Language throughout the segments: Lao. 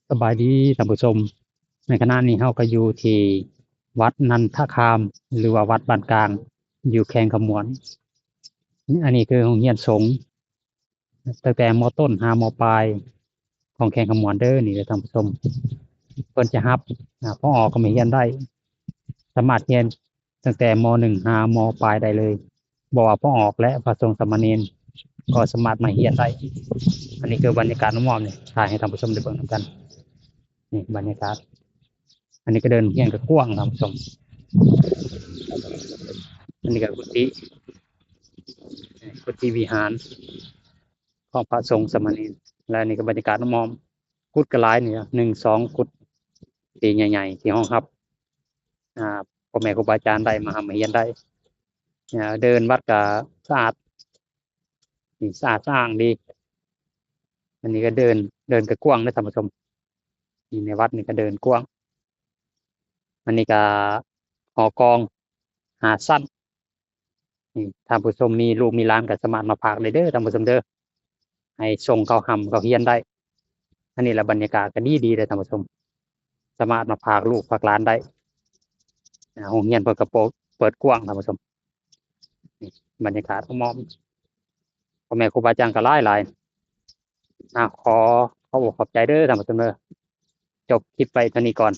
ສະບາຍດີທ່ານຜູ້ຊົມ, ໃນຂະນະນີ້ເຮົາກໍຢູ່ທີ່ວັດນັນທະຄາມ ຫຼືວ່າວັດບ້ານກາງ ຢູ່ແຂວງຄຳມ່ວນ. ອັນນີ້ຄືໂຮງຮຽນສົງ ຕັ້ງແຕ່ ມ.ຕົ້ນ ຫາ ມ.ປາຍ ຂອງແຂວງຄຳມ່ວນເດີ. ນີ້ເດີທ່ານຜູ້ຊົມ, ເພິ່ນຈະຮັບ ອາ ພໍອອກກໍມາຮຽນໄດ້, ສາມາດຮຽນຕັ້ງແຕ່ ມ.ໜຶ່ງ ຫາ ມ.ປາຍ ໄດ້ເລີຍ. ບໍ່ວ່າພໍອອກ ແລະ ພະສົງສາມະເນນ ກໍສາມາດມາຮຽນໄດ້. ອັນນີ້ຄືບັນຍາກາດອ້ອມໆນີ້ ຖ່າຍໃຫ້ທ່ານຜູ້ຊົມໄດ້ເບິ່ງນຳກັນ. ນີ້ບັນຍາກາດ, ອັນນີ້ກໍເດີ່ນຮຽນກໍກວ້າງທ່ານຜູ້ຊົມ. ອັນນີ້ກໍກຸຕິ ກຸຕິວິຫານຂອງພະສົງສາມະເນນ. ແລະ ອັນນີ້ກໍບັນຍາກາດອ້ອມໆ, ກຸດກໍຫຼາຍນີ້ ໜຶ່ງສອງກຸດທີ່ໃຫຍ່ໆ ທີ່ຮອງຮັບ ອ່າ ພໍ່ແມ່ຄູບາອາຈານໄດ້ມາຮ່ຳມາຮຽນໄດ້. ອ່າ ເດີ່ນວັດກໍສະອາດ ນີ້ສະອາດສະອ້າງດີ. ອັນນີ້ກໍເດີ່ນ ເດີ່ນກໍກວ້າງເດີທ່ານຜູ້ຊົມ. ນີ້ໃນວັດນີ້ກໍເດີ່ນກວ້າງ. ອັນນີ້ກໍຫໍກອງຫ້າຊັ້ນ. ນີ້ທ່ານຜູ້ຊົມມີລູກມີຫຼານກໍສາມາດມາຝາກໄດ້ເດີທ່ານຜູ້ຊົມເດີ, ໃຫ້ສົ່ງເຂົາຮ່ຳເຂົາຮຽນໄດ້. ອັນນີ້ລະບັນຍາກາດກໍດີໆເດີທ່ານຜູ້ຊົມ, ສາມາດມາຝາກລູກຝາກຫຼານໄດ້. ອ່າ ໂຮງຮຽນເພິ່ນກໍເປີດ ເປີດກວ້າງທ່ານຜູ້ຊົມ. ນີ້ບັນຍາກາດອ້ອມໆ, ພໍ່ແມ່ຄູບາອາຈານກໍຫຼາຍໆ. ອ່າ ຂໍຂອບອົກຂອບໃຈເດີທ່ານຜູ້ຊົມເດີ. ຈົບຄລິບໄວ້ເທົ່ານີ້ກ່ອນ,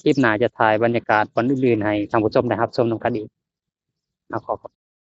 ຄລິບໜ້າຈະຖ່າຍບັນຍາກາດບ່ອນອື່ນໆ ໃຫ້ທ່ານຜູ້ຊົມໄດ້ຮັບຊົມນຳກັນອີກ. ອ່າ ຂໍຂອບ